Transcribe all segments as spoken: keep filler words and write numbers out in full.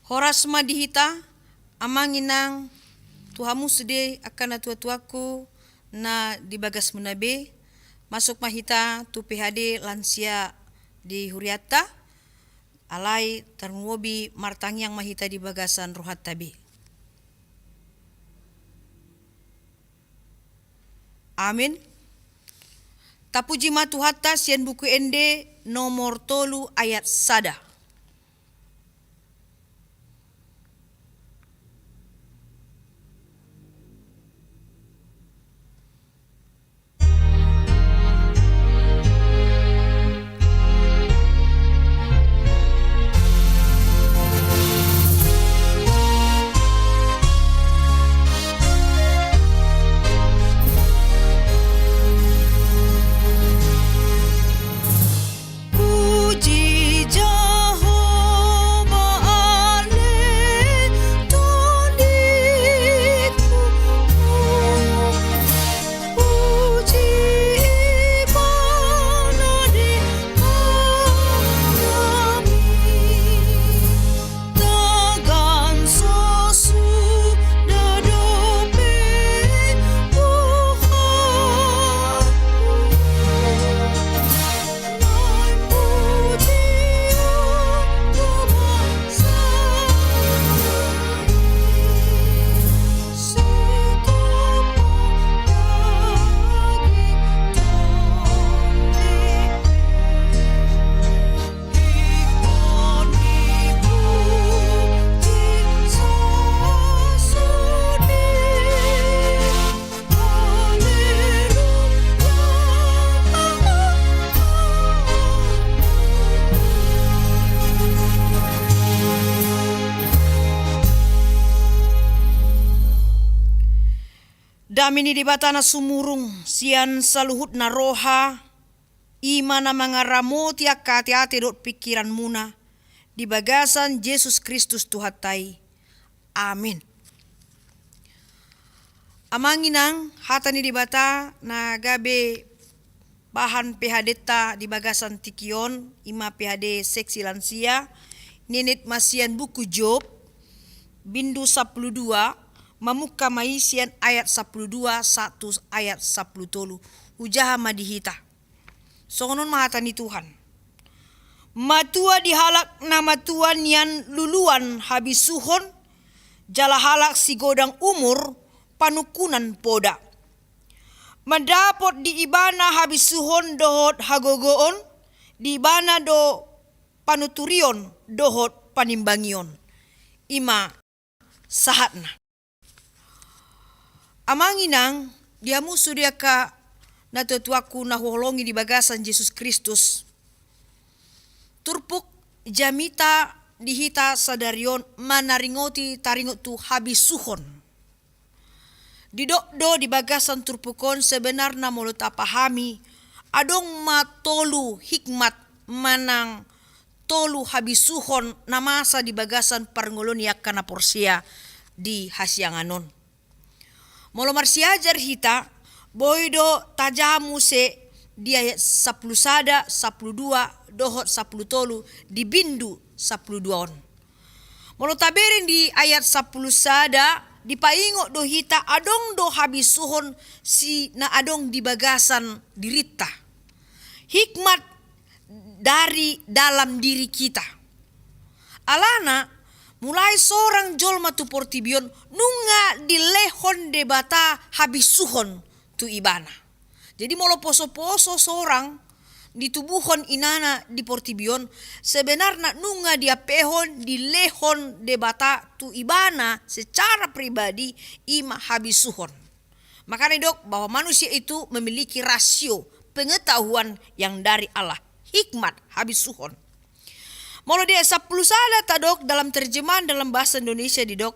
Horas ma di hita, amang inang, tu hamu sude angka natuatuangku na di bagasmuna be, masuk ma hita tu P H D lansia di hurianta, alai tarlumobi martangiang ma hita di bagasan rohanta be. Amin. Tapuji ma Tuhanta sian Buku Ende nomor tolu ayat sada. Puji Jahowa, ale tondingku. Puji ibana di hami. Tagan sasuda dope rohaku. Dame ni Debata na sumurung sian saluhutna roha, i ma na mangaramoti angka ateate dohot pingkiranmuna, di bagasan Jesus Kristus Tuhanta i. Amin. Amang inang, hata ni Debata na gabe bahan P H D-ta di bagasan tingki on, i ma P H D seksi lansia, ninit ma sian buku Job, bindu sampulu dua, mamungka ma i sian ayat sampulu dua sahat tu ayat sampulu tolu. Hujaha ma di hita. Songon on ma hata ni Tuhan. Matua di halak na matua nian luluan habisuhon, jala halak sigodang umur panungkunan poda. Mandapot di ibana habisuhon dohot hagogoon, di ibana do panuturion dohot panimbangion. I ma sahatna. Amang inang, di hamu sude angka natuatuangku na huholongi di bagasan Jesus Kristus. Turpuk jamita di hita sadari on manaringoti taringot tu habisuhon. Didok do di bagasan turpuk on sebenarna molo tapahami, adong ma tolu hikmat manang tolu habisuhon na masa di bagasan parngoluon ni angka na porsea di hasiangan on. Molo marsiajar hita, boi do tajaha muse di ayat sampulu sada, sampulu dua, dohot sampulu tolu di bindu sampulu dua on. Molo tabereng di ayat sampulu sada, dipaingot do hita adong do habisuhon si na adong di bagasan dirinta. Hikmat dari dalam diri kita. Alana, mulai sorang jolma tu portibi on, nunga dilehon Debata habisuhon tu ibana. Jadi molo poso-poso sorang ditubuhon inana di portibi on, sebenarna nunga diampehon, dilehon Debata tu ibana secara pribadi, i ma habisuhon. Makanya didok bahwa manusia itu memiliki rasio pengetahuan yang dari Allah. Hikmat, habisuhon. Molo di ayat sampulu sada tadok dalam terjemahan dalam bahasa Indonesia didok,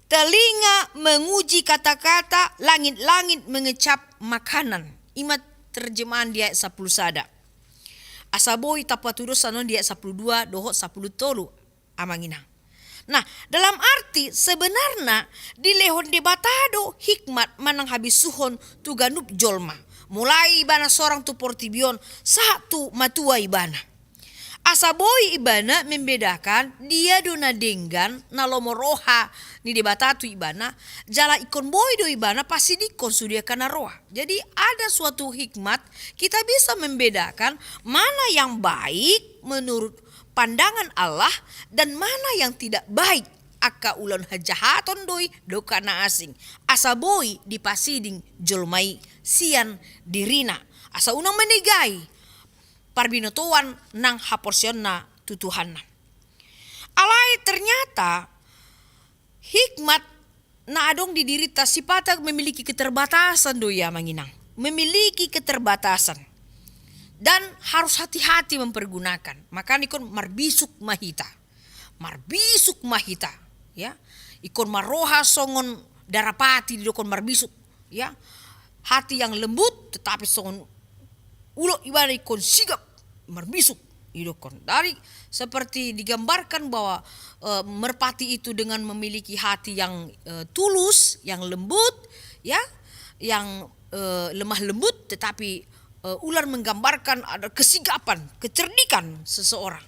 telinga menguji kata-kata, langit-langit mengecap makanan. I ma terjemahan di ayat sampulu sada. Asa boi tapatudos sanon di ayat sampulu dua dohot sampulu tolu. Amang inang. Nah, dalam arti sebenarna dilehon Debata do hikmat manang habisuhon tu ganup jolma. Mulai ibana sorang tu portibi on, sahat tu matua ibana. As Asa boi ibana membedakan dia do na denggan, na lomo roha ni Debata tu ibana, jala ingkon boi do ibana pasidingkon sude angka na roa. Jadi ada suatu hikmat, kita bisa membedakan mana yang baik menurut pandangan Allah dan mana yang tidak baik. Angka ulaon hajahaton do i dohot na asing, asa boi dipasiding jolma i sian dirina, asa unang manegai parbinotoan nang haporseaonna tu Tuhanna. Alai ternyata hikmat na adong di dirita sipata memiliki keterbatasan do i, Amang Inang, memiliki keterbatasan dan harus hati-hati mempergunakan. Makana ingkon marbisuk ma hita. Marbisuk ma hita, ya. Ingkon marroha songon darapati didokkon marbisuk, ya. Hati yang lembut tetapi songon ulo ibana ingkon sigap, marbisuk didokkon. Dari seperti digambarkan bahwa, eh, merpati itu dengan memiliki hati yang, eh, tulus, yang lembut, ya, yang, eh, lemah lembut, tetapi, eh, ular menggambarkan ada kesigapan, kecerdikan seseorang.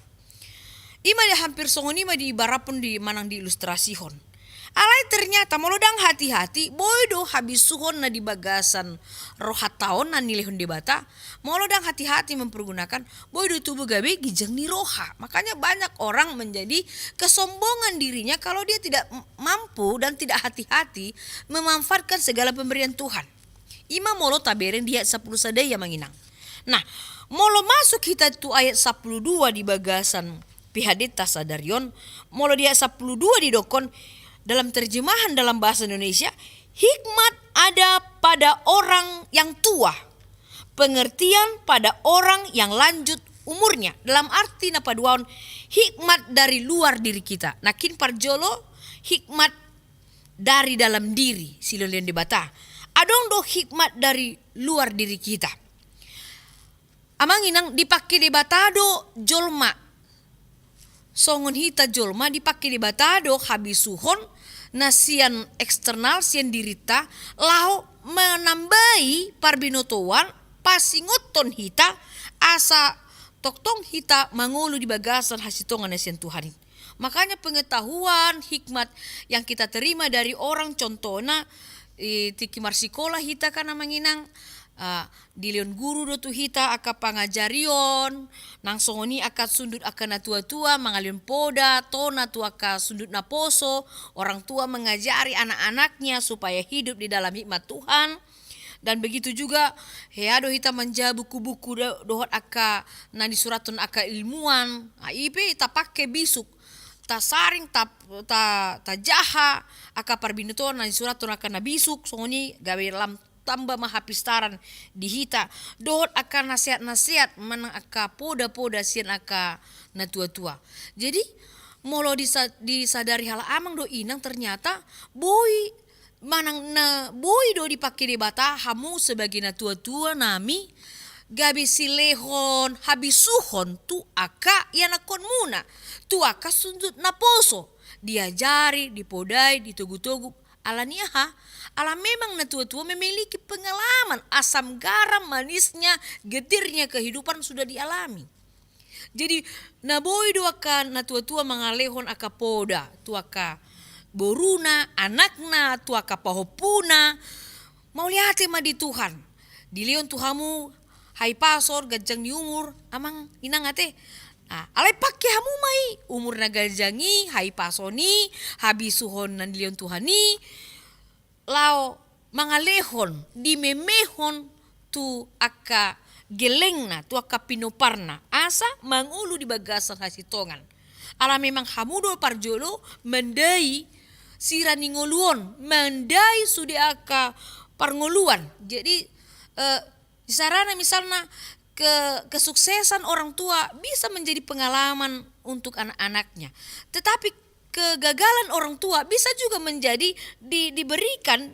I ma di hampir songon i ma diibarathon di manang diilustrasihon. Alai ternyata molo ndang hati-hati, boi do habisuhon na di bagasan rohanta on na nilehon Debata, molo ndang hati-hati mempergunakan, boi do tubu gabe ginjang ni roha. Makanya banyak orang menjadi kesombongan dirinya kalau dia tidak m-, mampu dan tidak hati-hati memanfaatkan segala pemberian Tuhan. I ma molo tabereng di ayat sampulu sada i, Amang Inang. Nah, molo masuk hita tu ayat sampulu dua di bagasan P H D-ta sadari on, molo di ayat sampulu dua didokkon dalam terjemahan dalam bahasa Indonesia, hikmat ada pada orang yang tua, pengertian pada orang yang lanjut umurnya. Dalam arti na paduahon, hikmat dari luar diri kita. Nangkin parjolo, hikmat dari dalam diri silehonlehon Debata. Adong do hikmat dari luar diri kita. Amang Inang, dipake Debata do jolma. Songon hita jolma, dipake Debata do habisuhon na sian eksternal, sian dirinta, laho manambai parbinotoan, pasingothon hita, asa tongtong hita mangolu di bagasan hasintongan na sian Tuhan i. Makanya pengetahuan, hikmat yang kita terima dari orang, contohna, i, tingki marsikola hita kan, Amang Inang, ah, dilehon guru do tu hita angka pangajarion, nang songon i angka sundut angka na tua-tua, mangalehon poda, tona tu angka sundut naposo, orang tua mengajari anak-anaknya supaya hidup di dalam hikmat Tuhan. Dan begitu juga, hea do hita manjaha buku-buku do-, dohot angka na disurathon angka ilmuwan. Ah, i pe tapake bisuk, tasaring, ta-, ta-, tajaha angka parbinotoan na disurathon angka na bisuk, songon i gabe lam tamba ma hapistaran di hita. Dohot angka nasehat-nasehat manang angka poda-poda sian angka na tua-tua. Jadi, molo disa-, disadari halak amang dohot inang, ternyata boi manang na boi do dipake Debata hamu sebagai na tua-tua nami, gabe silehon habisuhon tu angka ianakkonmuna, tu angka sundut naposo, diajari, dipodai, ditogu-togu. Ala ni aha? Ala memang na tua-tua memiliki pengalaman asam garam manisnya, getirnya kehidupan sudah dialami. Jadi, na boi do angka na tua-tua mangalehon angka poda tu angka boruna, anakna, tu angka pahompuna. Mauliate ma di Tuhan. Dilehon tu hamu hahipason, ganjang ni umur, amang inang ate. Nah, alai pake hamu ma i, umur na ganjang i, hahipason i, habisuhon na nilehon Tuhan i, laho mangalehon, dimemehon tu angka gellengna, tu angka pinoparna, asa mangolu di bagasan hasintongan. Ala memang hamu do parjolo mandai sira ni ngolu on, mandai sude angka parngoluan. Jadi, eh, di sarana misalna ke-, kesuksesan orang tua bisa menjadi pengalaman untuk anak-anaknya. Tetapi kegagalan orang tua bisa juga menjadi di-, diberikan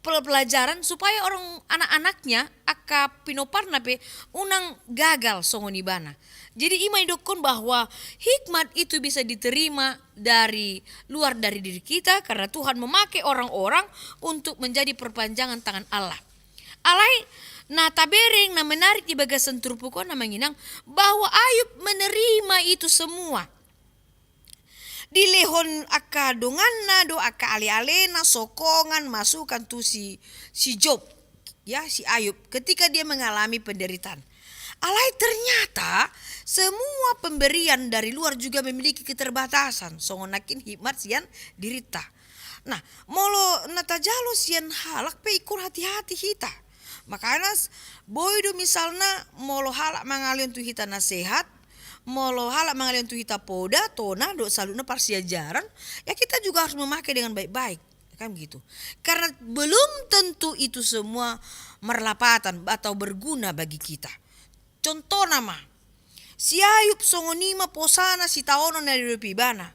pel-, pelajaran supaya orang, anak-anaknya, angka pinoparna pe unang gagal songon ibana. Jadi i ma didokkon bahwa hikmat itu bisa diterima dari luar dari diri kita, karena Tuhan memakai orang-orang untuk menjadi perpanjangan tangan Allah. Alai Na tabereng na menarik di bagasan turpuk on, amang inang, bahwa Ayub menerima itu semua. Dilehon angka donganna do, angka ale-alena, sokongan, masukan tu si, si Job, ya, si Ayub, ketika dia mengalami penderitaan. Alai ternyata semua pemberian dari luar juga memiliki keterbatasan. Songon nangkin hikmat sian dirinta. Nah, molo na tajalo sian halak pe ingkon hati-hati hita. Makana s-, boi do misalna molo halak mangalehon tu hita nasehat, molo halak mangalehon tu hita poda, tona dohot saluhutna parsiajaran, ya kita juga harus memakai dengan baik-baik. Kan begitu. Karena belum tentu itu semua marlapatan atau berguna bagi kita. Contohna ma, si Ayub songon i ma posana sitaonon na diadopi ibana.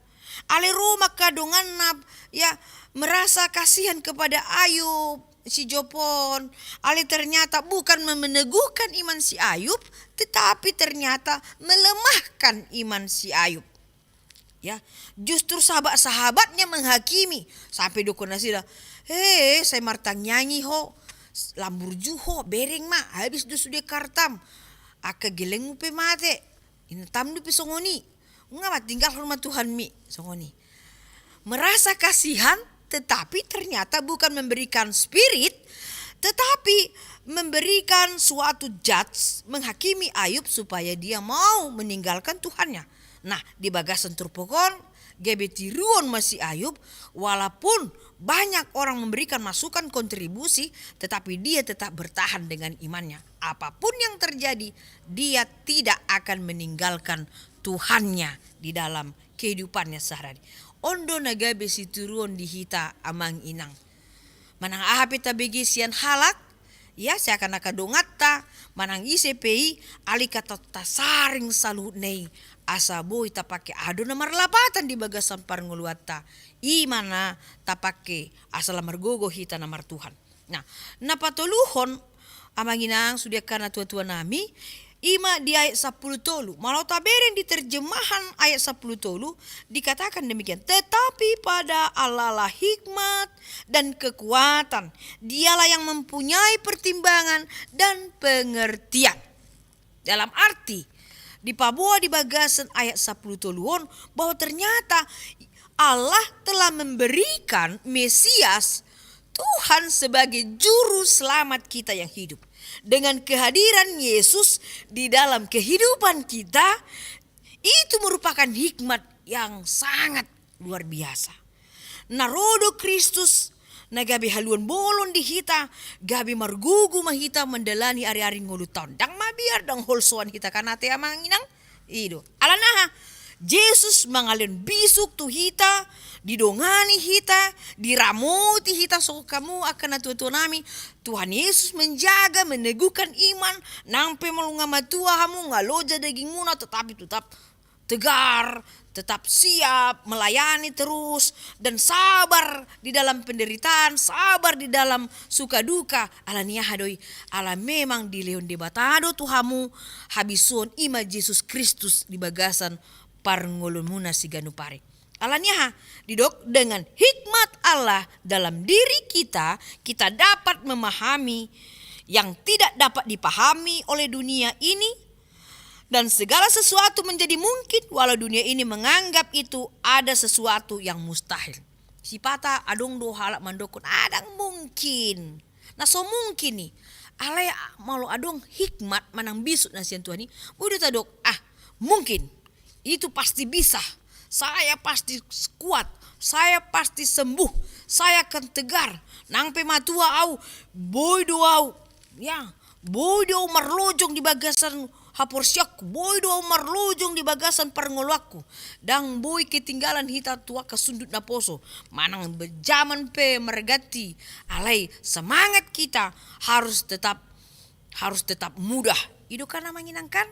Ale ro ma angka donganna, ya, merasa kasihan kepada Ayub, si Job on. Ale ternyata bukan meneguhkan iman si Ayub, tetapi ternyata melemahkan iman si Ayub. Ya, justru sahabat-sahabatnya menghakimi, sampe didok nasida, "He, sai martangiangi ho, lam burju ho, bereng ma, habis do sude hartam. Angka gellengmu pe mate, inantam dope songon i. Nunga ma tinggalhon ma Tuhanmi," songon i. Merasa kasihan, tetapi ternyata bukan memberikan spirit, tetapi memberikan suatu judge, menghakimi Ayub supaya dia mau meninggalkan Tuhannya. Nah, di bagasan turpuk on, gabe tiruon ma si Ayub, walaupun banyak orang memberikan masukan kontribusi, tetapi dia tetap bertahan dengan imannya. Apapun yang terjadi, dia tidak akan meninggalkan Tuhannya di dalam kehidupannya sehari-hari. On do na gabe sitiruon di hita, amang inang. Manang aha pe tabege sian halak, ya, seakan-akan donganta, manang ise pe i, alai ingkon tasaring saluhutna i, asa boi tapake aha do na marlapatan di bagasan parngoluanta. I ma na tapake asa lam margogo hita na martuhan. Nah, na patoluhon, amang inang, sude angka natua-tua nami, i ma di ayat sampulu tolu. Molo tabereng di terjemahan ayat sampulu tolu, dikatakan demikian, "Tetapi pada Allah lah hikmat dan kekuatan. Dialah yang mempunyai pertimbangan dan pengertian." Dalam arti, dipaboa di bagasan ayat sampulu tolu on, bahwa ternyata Allah telah memberikan Mesias, Tuhan, sebagai juru selamat kita yang hidup. Dengan kehadiran Yesus di dalam kehidupan kita, itu merupakan hikmat yang sangat luar biasa. Na ro do Kristus, na gabe haluan bolon di hita, gabe margogo ma hita mandalani ari-ari ngolunta on. Ndang mabiar, ndang holsoan hita kan ate, amang inang? I do. Alana aha? Jesus mangalehon bisuk tu hita, didongani hita, diramoti hita, songon hamu angka natua-tua nami. Tuhan Yesus menjaga, meneguhkan iman, nang pe molo nunga matua hamu, nunga loja dagingmuna, tetapi tetap tegar, tetap siap melayani terus, dan sabar di dalam penderitaan, sabar di dalam suka duka. Alani aha do i? Ala memang dilehon Debata do tu hamu habisuhon, i ma Jesus Kristus, di bagasan parngoluonmuna siganup ari. Alani aha? Didok, dengan hikmat Allah dalam diri kita, kita dapat memahami yang tidak dapat dipahami oleh dunia ini, dan segala sesuatu menjadi mungkin walau dunia ini menganggap itu ada sesuatu yang mustahil. Sipata adong do halak mandokkon, "Ah, ndang mungkin. Na so mungkin i." Alai molo adong hikmat manang bisuk na sian Tuhan i, boi do tadok, "Ah, mungkin. Itu pasti bisa. Saya pasti kuat. Saya pasti sembuh. Saya akan tegar. Nang pe matua au, boi do au." Ya, boi do au marlojong di bagasan haporseaonku, boi do au marlojong di bagasan parngoluanku. Ndang boi ketinggalan hita tu angka sundut naposo. Manang be-, jaman pe marganti, alai semangat kita harus tetap, harus tetap mudah. I do kan, amang inang, kan?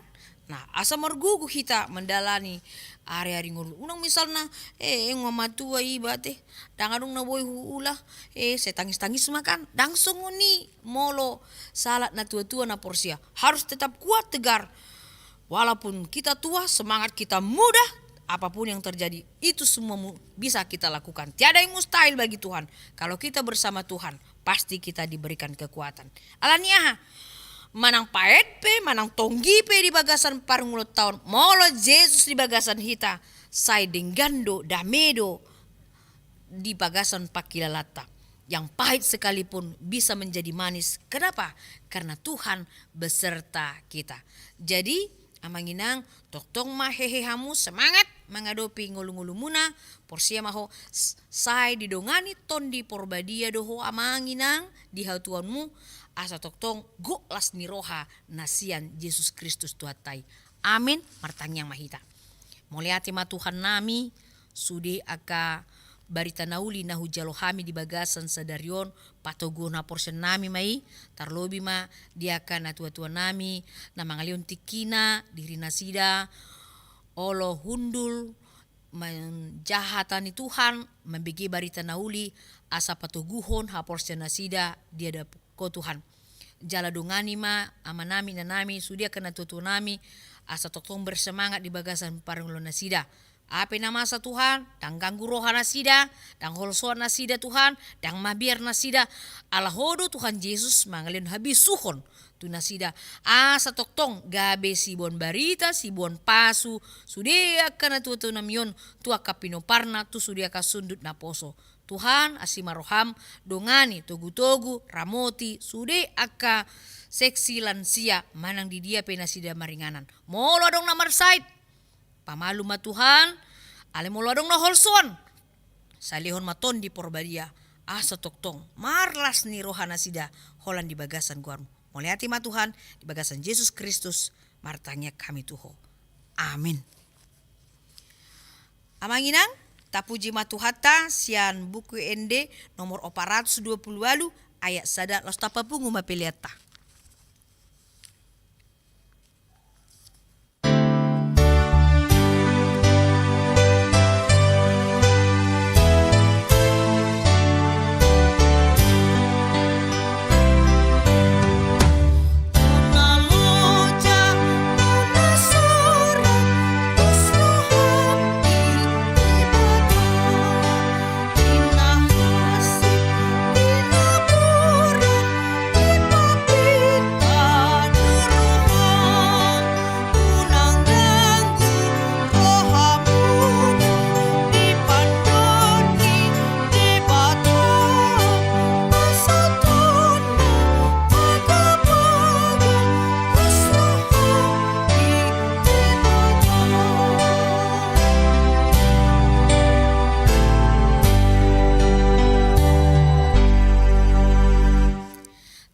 Nah, asa margogo hita mandalani ari-ari ngolu. Unang misalna, "Eh, nunga matua iba ate, ndang adong na boi huula, eh, sai tangis-tangis ma kan." Ndang songon i molo sahalak natua-tua na porsea. Harus tetap kuat, tegar. Walaupun kita tua, semangat kita muda, apapun yang terjadi, itu semua mu-, bisa kita lakukan. Tiada yang mustahil bagi Tuhan. Kalau kita bersama Tuhan, pasti kita diberikan kekuatan. Alani aha? Manang paet pe, manang tonggi pe di bagasan parngoluonta on, molo Jesus di bagasan hita, sai denggan do, dame do di bagasan pangkilalanta. Yang pahit sekalipun bisa menjadi manis. Kenapa? Karena Tuhan beserta kita. Jadi, amang inang, tongtong ma hehe hamu semangat mangadopi ngolungolumuna, porsea ma ho, s-, sai didongani Tondi Porbadia do ho amang inang di hatuaonmu, asa tongtong gok las ni roha na sian Jesus Kristus Tuhanta i. Amin. Martangiang ma hita. Mauliate ma Tuhannami, sude angka barita na uli na hujalo hami di bagasan sadari on, patoguhon haporseaonnami ma i, tarlobi ma di angka natuatuanami na mangalehon tingkina, dirinasida olo hundul manjaha hata ni Tuhan, mambege barita na uli, asa patoguhon haporseaonnasida di hadap Ho Tuhan. Jala dongani ma amanami, inanami, sude angka natuatuanami, asa tongtong bersemangat di bagasan parngoluonnasida. Aha pe na masa Tuhan, ndang ganggu rohanasida, ndang holsoan nasida Tuhan, ndang mabiar nasida, ala Ho do Tuhan Jesus mangalehon habisuhon tu nasida. Asa tongtong gabe siboan barita, siboan pasu, sude angka natuatuanami on, tu angka pinomparna, tu sude angka sundut naposo. Tuhan, asi ma roham, dongani, togutogu, ramoti, sude angka seksi lansia, manang di dia pe nasida maringanan. Molo adong na marsahit, pamalum ma Tuhan, alai molo adong na holsoan, sai lehon ma Tondi Porbadia, asa tongtong marlas ni rohanasida holan di bagasan goarmu. Mauliate ma Tuhan, di bagasan Jesus Kristus, martangiang hami tu Ho. Amin. Amang inang, tapuji ma Tuhanta sian Buku Ende nomor opat ratus dua puluh ualu ayat sada, laos tapapungu ma peleanta.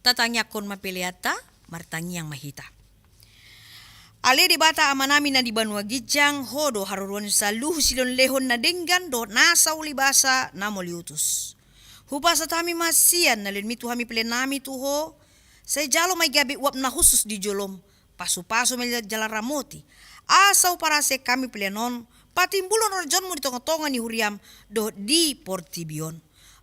Tatangiangkon ma peleanta, martangiang ma hita. Ale Debata Amanami na di banua ginjang, Ho do haroroan saluhut silehonlehon na denggan dohot nasa uli basa na mauliutus. Hupasahat hami ma sian na lehonmi tu hami peleannami tu Ho, sai jalo ma i gabe uap na hushus di jolom, pasupasu ma i jala ramoti, asa huparasehon hami pelean on patimbulhon harajaonmu di tongatonga ni huriam dohot di portibi on.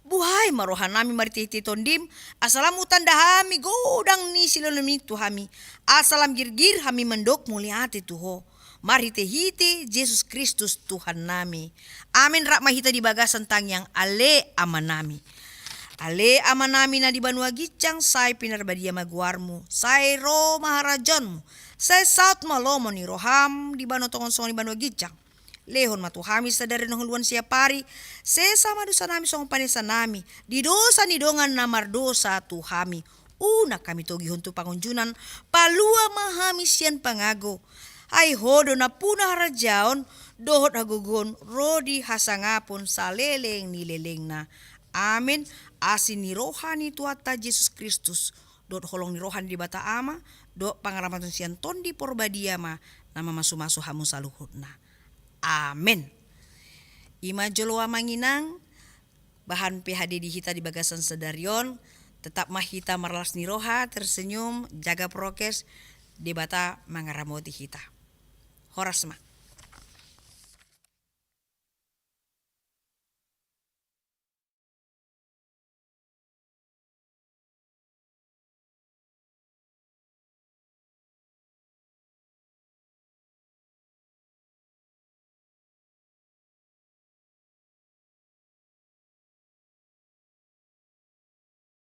Buhai ma rohanami marhitehite Tondim, asa lam hutanda hami godang ni silehonlehonmi tu hami, asa lam girgir hami mandok mauliate tu Ho. Marhitehite Jesus Kristus Tuhannami. Amin. Rap ma hita di bagasan tangiang. Ale Amanami. Ale Amanami na di banua ginjang, sai pinarbadia ma goarmu, sai ro ma harajaonmu, sai saut ma lomo ni roham di banua tonga on songon i banua ginjang. Lehon ma tu hami sadari on hangoluan siapari, sesa ma dosanami songon panesanami di dosa ni dongan na mardosa tu hami. Unang hami togihon tu pangunjunan, palua ma hami sian pangago. Ai Ho do nampuna harajaon dohot hagogoon ro di hasangapon saleleng ni lelengna. Amin. Asi ni roha ni Tuhanta Jesus Kristus, dohot holong ni roha ni Debata Ama, dohot pangaramaton sian Tondi Porbadia ma na mamasumasu hamu saluhutna. Amin. I ma jolo Amang Inang, bahan P H D di hita di bagasan sadari on. Tetap ma hita marlas ni roha, tersenyum, jaga prokes, Debata mangaramoti hita. Horas ma.